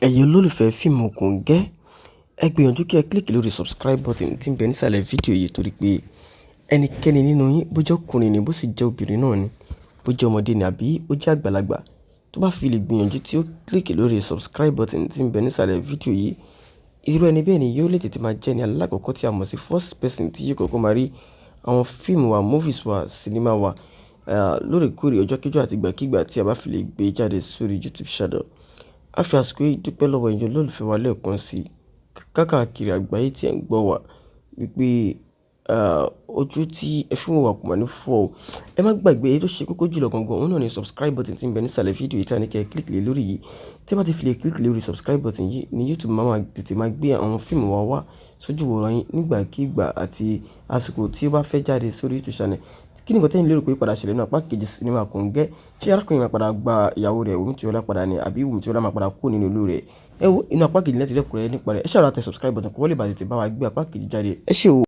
Ẹ̀yin olólùfẹ́ fíìmù Kòńgẹ́, ẹ gbìyànjú kí ẹ click lórí subscribe button tí ń bẹ nísàlẹ̀ fídíò yìí, torí pé ẹnikẹ́ni nínú yín, bó jẹ́ ọkùnrin ni, bó sì jẹ́ obìnrin náà ni, bó jẹ́ ọmọdé ni àbí ó jẹ́ àgbàlagbà, tó bá fi lè gbìyànjú tí ó click lórí subscribe button tí ń bẹ nísàlẹ̀ fídíò yìí, irú ẹni bẹ́ẹ̀ ni yóò lè tètè máa jẹ́ ní alákọ̀ọ́kọ́ tí a mọ̀ sí first person tí yóò kọ́kọ́ máa rí àwọn fíìmù wa, movies wa, sinimá wa lóòrèkóòrè, ọjọ́kíjọ́ àti ìgbàkígbà tí a bá fi lè gbé jáde sórí YouTube channel. A fi àsìkò yìí dúpẹ́ lọ́wọ́ ẹ̀yin olólùfẹ́ wa lẹ́ẹ̀kan sí káàkiri àgbáyé tí ẹ̀ ń gbọ́ wa, wípé ojú tí ẹ fi ń wò wá kò máa ní fọ́ o. Ẹ má gbàgbé, èyí tó ṣe kókó jùlọ gangan, òun náà ni subscribe button tí ń bẹ nísàlẹ̀ fídíò yìí tí a ní kí ẹ click lé lórí yìí. Tí ẹ bá ti fi lè click lórí subscribe button yìí ni YouTube máa máa tètè máa gbé àwọn fíìmù wa wá sójú ìwòran yín nígbàkigbà àti àsìkò tí ó bá fẹ́ jáde sórí YouTube channel. Kí ni nǹkan tí ẹ̀yin lérò pé padà ṣẹlẹ̀ nínú apá kejì sinimá Kòńgẹ́? Ṣé arákùnrin máa padà gba ìyàwó rẹ̀ Wùmí Tìrọlá padà ni, àbí Wùmí Tìrọlá máa padà kúrò nínú ìlú rẹ̀? Ẹ wo inú apá kejì láti rí ẹ̀kúnrẹ́rẹ́ nípa rẹ̀. Ẹ ṣáà rọra tẹ subscribe button kó wọ́n lè bá tètè bá wa gbé apá kejì jáde. Ẹ ṣé o.